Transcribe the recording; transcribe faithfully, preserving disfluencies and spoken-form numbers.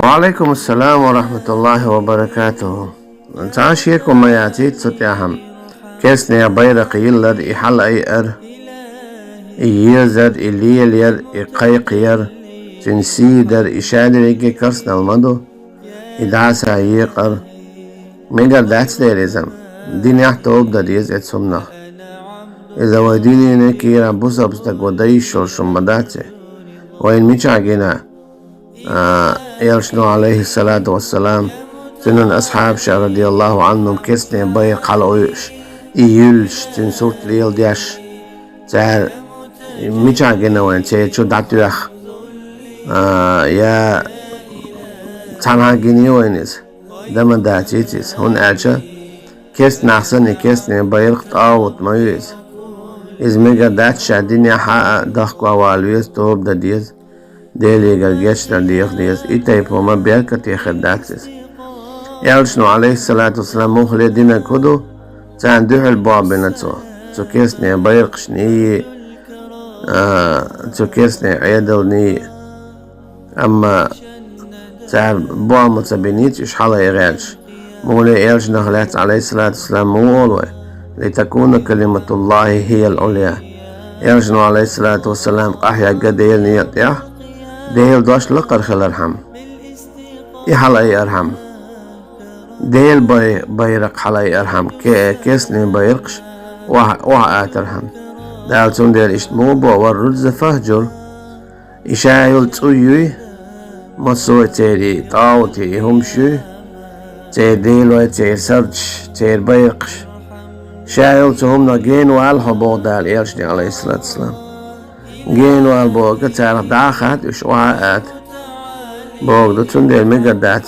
Ва Ӏалайкум ассалам ва рахматуллахи ва баракатуху. Цхьа шеко ма яцийта цу тӀехьа. Керстнех байракх йиллар, и хьалаайар, и езар, и лелаяр, и кхайкхаяр, цуьнан сий дар, и шадерриге керстанал ма ду, и дӀаса екъар. Мегар дац дера иза. Динехь тоба дан деза эцу хӀуманах. Иза вай динан кийра бусалба стага дан йиш йолуш хӀума ма дац и. Вайна мичахь гина, а, Элчано, Ӏалайхиссалату вассалам, цуьнан асхьабаша, радияллаху Ӏанхум, керстнех байракх хьалаайъеш, и юьллуш, цуьнан сурт леладеш, цара мичахь гина вайна, церан чу дӀатоьхна, а, я цхьанхьа гиний вайна иза? Дан ма дацийта иза, хӀунда аьлча керстанах санна и керстнех байракх тӀагӀут ма ю иза. Иза мегар дац, ша динехь а дахкавала веза, тоба дан деза, Делегара гечдар деха деза, и тайпа хӀума беркате хир дац иза. Элчано, Ӏалайхиссалату вассалам, муххале динарг хӀун ду, царна дуьхьал бохбина цо, цу керстнех байракхашний, а, цу керстнех Ӏедалний. Амма цара бохам ца биний уьш хьалаайгӀерташ. Муххале Элчанах лаьцна, Ӏалайхиссалату вассалам, муха олу вай: «Литакуна калиматуллахи хӀиял Ӏулйа». Элчано, Ӏалайхиссалату вассалам, къахьегна Делан некъа тӀехь Делан дош лакхара хилархьама, и хьалаайархьама, Делан бай-, байракх хьалаайархьама, ке-, керстнех байракхаш охьа-, охьа атархьама. Дала цундела иштта муха боху: «Варрузза фахӀжур». И ша йолу цӀуй юй, массо а церан тӀагӀутий и хӀумаш юй, церан делой, церан сардаш, церан байракхаш. Ша йолу цу хӀуманах генавала хьо, боху Дала Элчане, Ӏалайхиссалату вассалам. Генавала бохург царах дӀа а хатта, уьш охьа а ата бохург ду, цундела мегар дац